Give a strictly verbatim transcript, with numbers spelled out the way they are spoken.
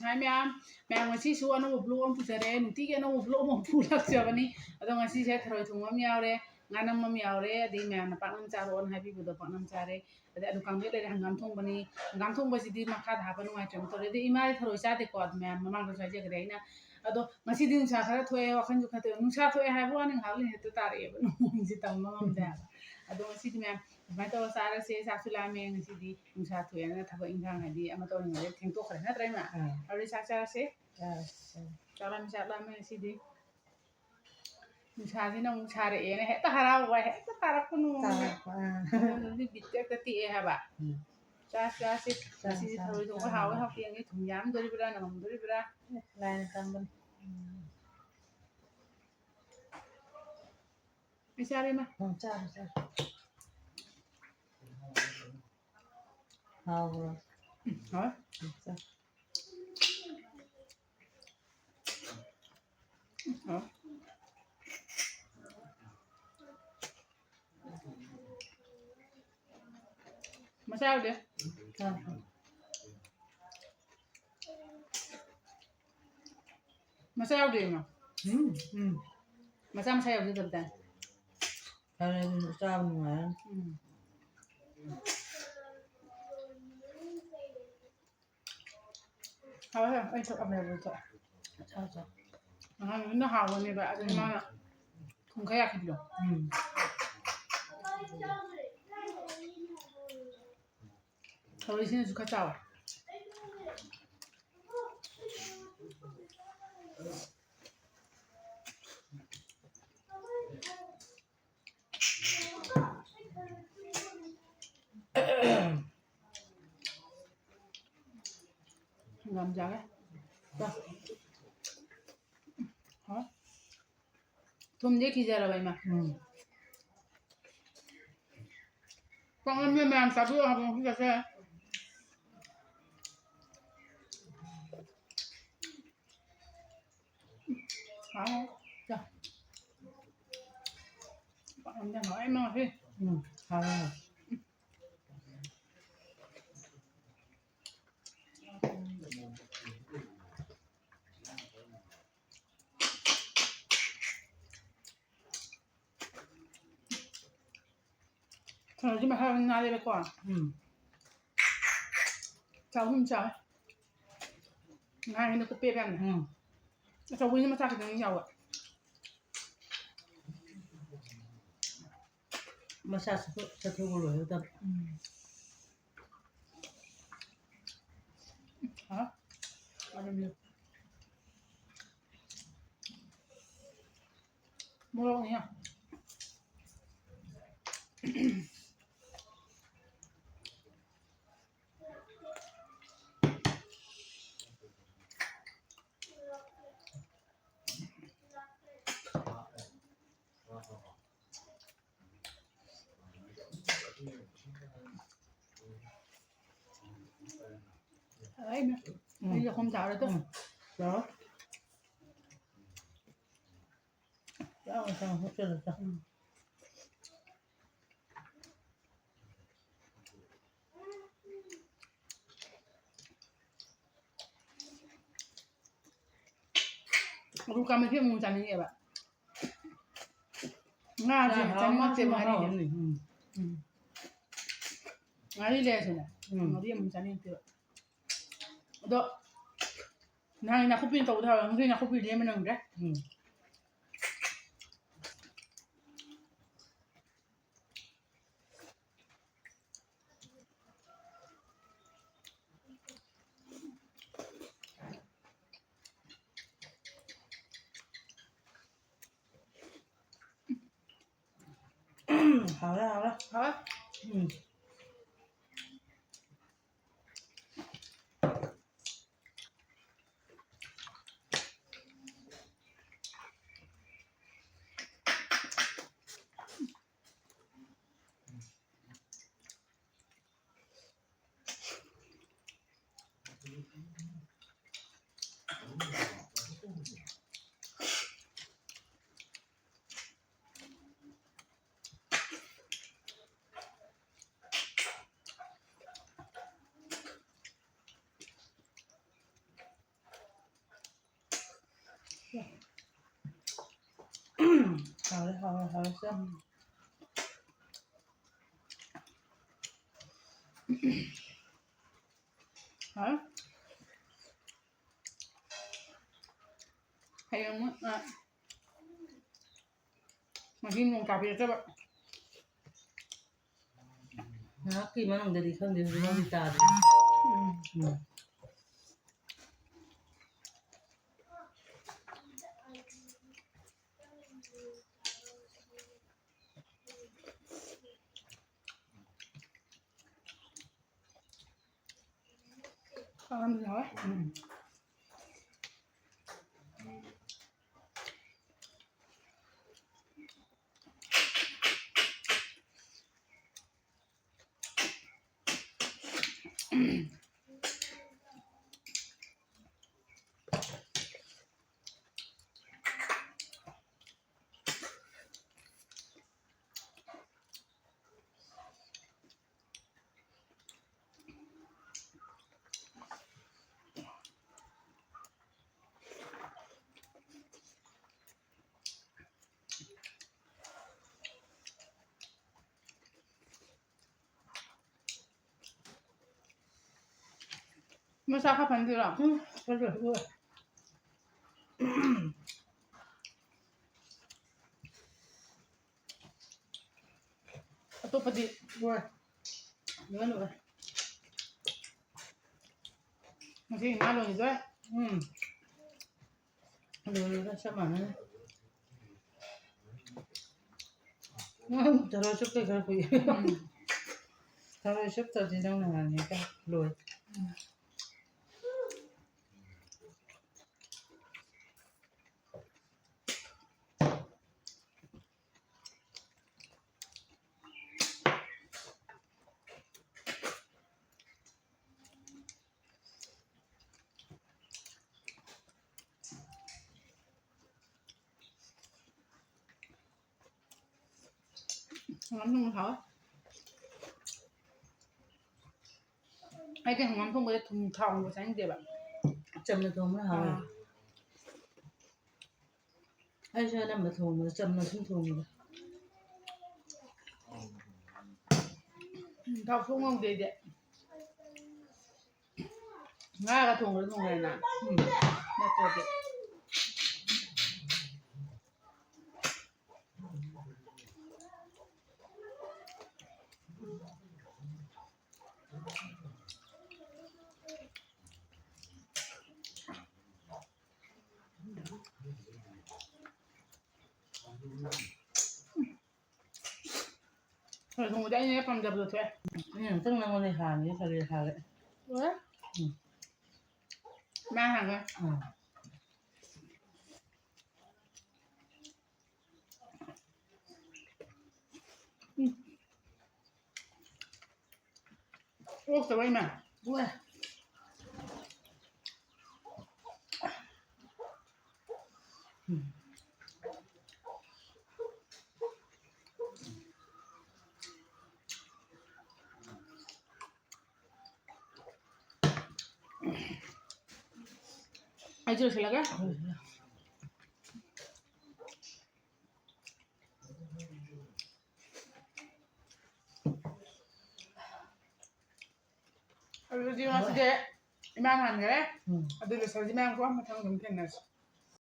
ꯍꯥꯏ ꯃꯌꯥꯝ, ꯃꯌꯥꯝ ꯉꯁꯤꯁꯨ ꯑꯅꯧꯕ vlog ꯑꯃ ꯄꯨꯖꯔꯦ꯫ ꯅꯨꯡꯇꯤꯒꯤ ꯑꯅꯧꯕ vlog ꯑꯃ ꯄꯨ ꯂꯥꯛꯆꯕꯅꯤ꯫ ꯑꯗꯣ ꯉꯁꯤꯁꯦ ꯊꯔꯣꯏ ꯊꯣꯡꯕ ꯑꯃ ꯌꯥꯎꯔꯦ, ꯉꯥꯅꯝ ꯑꯃ ꯌꯥꯎꯔꯦ, ꯑꯗꯩ ꯃꯌꯥꯝꯅ ꯄꯥꯛꯅꯝ ꯆꯥꯔꯛꯑꯣꯅ ꯍꯥꯏꯕꯤꯕꯗꯣ ꯄꯥꯛꯅꯝ ꯆꯥꯔꯦ꯫ ꯑꯗꯩ ꯑꯂꯨ ꯀꯥꯡꯃꯦꯠ ꯂꯩꯔꯦ, ꯍꯪꯒꯥꯝ ꯊꯣꯡꯕꯅꯤ꯫ ꯍꯪꯒꯥꯝ ꯊꯣꯡꯕꯁꯤꯗꯤ ꯃꯈꯥꯗ ꯍꯥꯞꯄ ꯅꯨꯡꯉꯥꯏꯇ꯭ꯔꯦ ꯑꯃꯨꯛ ꯇꯧꯔꯦ꯫ ꯑꯗꯩ ꯏꯃꯥꯗꯤ ꯊꯔꯣꯏ ꯆꯥꯗꯦꯀꯣ, ꯑꯗꯨ ꯃꯌꯥꯝ ꯃꯃꯥꯡꯗꯁꯨ ꯍꯥꯏꯖꯈ꯭ꯔꯦ ꯑꯩꯅ꯫ ꯑꯗꯣ ꯉꯁꯤꯗꯤ ꯅꯨꯡꯁꯥ ꯈꯔ ꯊꯣꯛꯑꯦ, ꯋꯥꯈꯜꯁꯨ ꯈꯔ ꯊꯣꯛꯑꯦ꯫ ꯅꯨꯡꯁꯥ ꯊꯣꯛꯑꯦ ꯍꯥꯏꯕ ꯋꯥꯅꯤ, ꯉꯥꯏꯍꯥꯛ ꯂꯩ ꯍꯦꯛꯇ ꯇꯥꯔꯛꯑꯦꯕ ꯅꯣꯡꯁꯦ, ꯇꯝꯕ ꯉꯝꯗꯦ ꯍꯥꯏꯕ꯫ ꯑꯗꯣ ꯉꯁꯤꯗꯤ ꯃꯌꯥꯝ ꯑꯗꯨꯃꯥꯏꯅ ꯇꯧꯔ ꯆꯥꯔꯁꯦ꯫ ꯆꯥꯛꯁꯨ ꯂꯥꯝꯃꯦ ꯉꯁꯤꯗꯤ꯫ ꯅꯨꯡꯁꯥ ꯊꯣꯛꯑꯦꯅ ꯊꯕꯛ ꯏꯟꯈꯥꯡ ꯍꯥꯏꯗꯤ ꯑꯃ ꯇꯧꯔꯤꯉꯩꯗ ꯊꯦꯡꯇꯣꯛꯈ꯭ꯔꯦ, ꯅꯠꯇ꯭ꯔꯥ ꯏꯃꯥ? ꯑꯥ꯫ ꯑꯗꯨꯗꯤ ꯆꯥꯛ ꯆꯥꯔꯁꯦ꯫ ꯆꯥꯔꯁꯦ꯫ ꯆꯥꯛ ꯂꯥꯝꯃꯦ, ꯆꯥꯛ ꯂꯥꯝꯃꯦ ꯉꯁꯤꯗꯤ꯫ ꯅꯨꯡꯁꯥꯁꯤꯅ ꯑꯃꯨꯛ ꯁꯥꯔꯛꯑꯦꯅ ꯍꯦꯛꯇ ꯍꯔꯥꯎꯕ, ꯍꯦꯛꯇ ꯇꯥꯔꯛꯄ ꯅꯣꯡꯁꯦ꯫ ꯇꯥꯔꯛꯄ, ꯑꯥ꯫ ꯑꯗꯨꯗꯤ ꯕꯤꯠ ꯍꯦꯛꯇ ꯇꯦꯛꯑꯦ ꯍꯥꯏꯕ꯫ ꯎꯝ꯫ ꯆꯥꯁꯤ, ꯆꯥꯁꯤ꯫ ꯆꯥꯁꯤ, ꯉꯁꯤꯗꯤ ꯆꯥꯁꯤ, ꯊꯔꯣꯏ ꯊꯣꯡꯕ ꯆꯥꯁꯤ꯫ ꯍꯥꯎꯋꯦ ꯍꯥꯎꯇꯦ ꯌꯦꯡꯒꯦ꯫ ꯊꯨꯝ ꯌꯥꯝꯗꯣꯔꯤꯕ꯭ꯔꯥ, ꯅꯝꯗꯣꯔꯤꯕ꯭ꯔꯥ? ꯑꯦ, ꯂꯥꯏꯅ ꯇꯝꯕꯅꯤ꯫ ꯎꯝ꯫ ꯑꯩ ꯆꯥꯔꯦ, ꯏꯃꯥ꯫ ꯎꯝ, ꯆꯥꯔꯣ, ꯆꯥꯔꯣ꯫ ꯍꯥꯎꯕ꯭ꯔꯣ? ꯎꯝ, ꯍꯥꯎꯋꯦ꯫ ꯎꯝ, ꯆꯥ꯫ ꯎꯝ, ꯍꯥꯎꯋꯦ꯫ ꯃꯆꯥ ꯌꯥꯎꯗꯦ꯫ ꯆꯥ꯫ ꯃꯆꯥ ꯌꯥꯎꯗꯦ, ꯏꯃꯥ꯫ ꯎꯝ, ꯎꯝ꯫ ꯃꯆꯥ, ꯃꯆꯥ ꯌꯥꯎꯖꯗꯕꯗꯥꯏ? ꯐꯔꯦ, ꯑꯗꯨꯅ ꯆꯥꯕ ꯅꯨꯡꯉꯥꯏꯔꯅꯤ꯫ ꯎꯝ꯫ ꯍꯥꯎꯋꯦ, ꯍꯥꯎꯋꯦ꯫ ꯑꯩ ꯊꯛꯑꯝꯃꯦ, ꯑꯗꯨ ꯊꯛꯑꯦ꯫ ꯆꯥꯎ, ꯆꯥꯎ꯫ ꯑꯍꯥꯟꯕꯗꯨꯅ ꯍꯥꯎꯕꯅꯦꯕ, ꯑꯗꯨ ꯎꯝ꯫ ꯃꯥꯅ ꯊꯨꯝ ꯈꯔ ꯌꯥꯛꯈꯤꯕꯗꯣ꯫ ꯎꯝ꯫ ꯊꯔꯣꯏꯁꯤꯅꯁꯨ ꯈꯔ ꯆꯥꯎꯋꯦ꯫ ꯍꯪꯒꯥꯝ ꯆꯥꯒꯦ꯫ ꯆꯥ꯫ ꯍꯥꯎ꯫ ꯊꯨꯝꯗꯤ ꯈꯤꯖꯔꯕ, ꯏꯃꯥ? ꯎꯝ꯫ ꯄꯥꯛꯅꯝꯁꯦ ꯃꯌꯥꯝ ꯆꯥꯕꯤꯌꯨ ꯍꯥꯏꯕ ꯉꯁꯤꯒꯁꯦ꯫ ꯍꯥꯎ꯫ ꯆꯥ꯫ ꯄꯥꯛꯅꯝꯁꯦ ꯌꯥꯝ ꯍꯥꯎꯋꯦ, ꯏꯃꯥ, ꯉꯁꯤ꯫ ꯎꯝ, ꯍꯥꯎꯋꯦ꯫ ꯍꯧꯖꯤꯛ ꯃꯁꯥ ꯑꯗꯨꯝ ꯅꯥꯜꯂꯦꯕꯀꯣ꯫ ꯎꯝ꯫ ꯆꯥꯛ ꯑꯍꯨꯝ ꯆꯥꯎ꯫ ꯉꯥꯏꯅ ꯀꯨꯞꯄꯦꯕ ꯌꯥꯝꯅ꯫ ꯎꯝ꯫ ꯑꯆꯧꯕꯅꯤꯅ ꯃꯆꯥ ꯈꯤꯇꯪ ꯌꯥꯎꯕ꯫ ꯃꯆꯥ ꯆꯠꯊꯣꯛ-, ꯆꯠꯊꯣꯛꯄ ꯂꯣꯏꯔꯒ꯫ ꯎꯝ꯫ ꯍꯥ? ꯑꯗꯨꯝ ꯃꯣꯔꯣꯛꯅꯦ꯫ ꯑꯩꯅ ꯎꯝ꯫ ꯑꯩ ꯂꯧꯈꯣꯝ ꯊꯥꯔꯣꯏꯗꯣ꯫ ꯎꯝ꯫ ꯂꯥꯛꯑꯣ꯫ ꯆꯥꯎ, ꯆꯥꯎ, ꯍꯣꯠꯆꯜꯂꯣ, ꯆꯥꯎ꯫ ꯎꯝ꯫ ꯑꯂꯨ ꯀꯥꯃꯦꯠꯁꯦ ꯑꯃꯨꯛ ꯆꯥꯅꯤꯡꯉꯦꯕ꯫ ꯉꯥꯁꯦ ꯆꯥꯛꯍꯥꯎ ꯆꯥꯅꯤꯡꯉꯛꯇꯦꯕ ꯉꯥꯁꯦ ꯉꯥꯔꯤꯁꯦ꯫ ꯃꯍꯥꯎ ꯑꯃꯅꯤ꯫ ꯎꯝ꯫ ꯎꯝ꯫ ꯉꯥꯔꯤ ꯂꯩꯔꯁꯨꯅꯦ꯫ ꯎꯝ꯫ ꯉꯥꯔꯤ ꯑꯃꯨꯛ ꯆꯥꯅꯤꯡꯉꯛꯇꯦꯕ꯫ ꯑꯗꯣ ꯅꯍꯥꯟ ꯅꯥꯀꯨꯞꯄꯤꯅ ꯇꯧꯕꯗ ꯍꯥꯎꯋꯦ꯫ ꯉꯁꯤ ꯅꯥꯀꯨꯞꯄꯤ ꯂꯦꯝꯕ ꯅꯪꯗ꯭ꯔꯦ꯫ ꯎꯝ꯫ ꯍꯥꯎꯔꯦ, ꯍꯥꯎꯔꯦ꯫ ꯍꯥꯎꯔꯦ? ꯎꯝ꯫ ꯍꯥꯎꯔꯦ, ꯍꯥꯎꯔꯦ, ꯍꯥꯎꯔꯦ, ꯆꯥ꯫ ꯍꯥ? ꯍꯌꯦꯡ ꯑꯃꯨꯛ, ꯑ, ꯉꯁꯤ ꯅꯣꯡ ꯇꯥꯕꯤꯔꯛꯇꯕ꯫ ꯉꯥꯏꯍꯥꯛꯀꯤ ꯃꯅꯨꯡꯗꯗꯤ ꯈꯪꯗꯦ, ꯍꯧꯖꯤꯛ ꯐꯥꯎꯗꯤ ꯇꯥꯗ꯭ꯔꯤ꯫ ꯎꯝ꯫ ꯎꯝ꯫ ꯎꯝ꯫ ꯃꯁꯥ ꯈꯔ ꯐꯟꯗꯣꯏꯔꯣ? ꯎꯝ, ꯐꯟꯗꯣꯏ, ꯎꯝ꯫ ꯑꯇꯣꯞꯄꯗꯤ ꯂꯣꯏ꯫ ꯂꯣꯏ ꯂꯣꯏ꯫ ꯉꯁꯤ ꯉꯥ ꯂꯣꯏꯈꯤꯗꯣꯏ꯫ ꯎꯝ꯫ ꯂꯣꯏꯔꯦꯗ, ꯆꯞ ꯃꯥꯟꯅꯅ꯫ ꯎꯝ, ꯊꯔꯣꯏ ꯆꯨꯞꯇꯣꯏ ꯈꯔ ꯀꯨꯏ꯫ ꯎꯝ꯫ ꯊꯔꯣꯏ ꯆꯨꯞꯇ꯭ꯔꯗꯤ ꯅꯪ ꯅꯍꯥꯟ ꯍꯦꯛꯇ ꯂꯣꯏ꯫ ꯎꯝ꯫ ꯍꯪꯒꯥꯝ ꯊꯣꯡꯕ ꯍꯥꯎꯋꯦ꯫ ꯑꯩꯗꯤ ꯍꯪꯒꯥꯝ ꯊꯣꯡꯕꯗ ꯊꯨꯝ ꯊꯥꯎ ꯉꯧꯕ ꯆꯥꯅꯤꯡꯗꯦꯕ꯫ ꯆꯝꯅ ꯊꯣꯡꯕꯅ ꯍꯥꯎꯋꯦ꯫ ꯑꯥ꯫ ꯑꯩꯁꯨ ꯑꯅꯝꯕ ꯊꯣꯡꯕꯗ ꯆꯝꯅ ꯁꯨꯝ ꯊꯣꯡꯉꯤꯗ꯫ ꯎꯝ, ꯊꯥꯎ ꯁꯨꯡ ꯉꯧꯗꯦ ꯑꯩꯗꯤ꯫ ꯉꯥꯒ ꯊꯣꯡꯕꯗ ꯅꯨꯡꯉꯥꯏꯅ꯫ ꯎꯝ꯫ ꯅꯠꯇ꯭ꯔꯗꯤ꯫ ꯊꯔꯣꯏ ꯊꯣꯡꯕꯗꯤ ꯑꯩꯅ ꯍꯦꯛ ꯄꯥꯝꯖꯕꯗꯣ ꯊꯣꯛꯑꯦ꯫ ꯎꯝ, ꯇꯪ ꯅꯪꯉꯣꯟꯗ ꯍꯥꯟꯒꯦ ꯈꯜꯂꯦ, ꯍꯥꯜꯂꯦ꯫ ꯂꯣꯏꯔꯦ? ꯎꯝ꯫ ꯃꯥ ꯍꯥꯟꯒꯦ꯫ ꯎꯝ꯫ ꯎꯝ꯫ ꯑꯣꯛꯇꯕ ꯏꯃꯥ꯫ ꯎꯋꯦ꯫ ꯎꯝ꯫ ꯑꯩꯁꯨ ꯂꯣꯏꯁꯤꯜꯂꯒꯦ꯫ ꯑꯗꯨꯗꯤ ꯉꯁꯤꯗꯤ ꯏꯃꯥꯅ ꯍꯥꯟꯈ꯭ꯔꯦ꯫ ꯎꯝ꯫ ꯑꯗꯨ ꯂꯣꯏꯁꯤꯜꯂꯁꯤ ꯃꯌꯥꯝ ꯀꯣ, ꯃꯊꯪ ꯑꯗꯨꯝ ꯊꯦꯡꯅꯔꯁꯤ꯫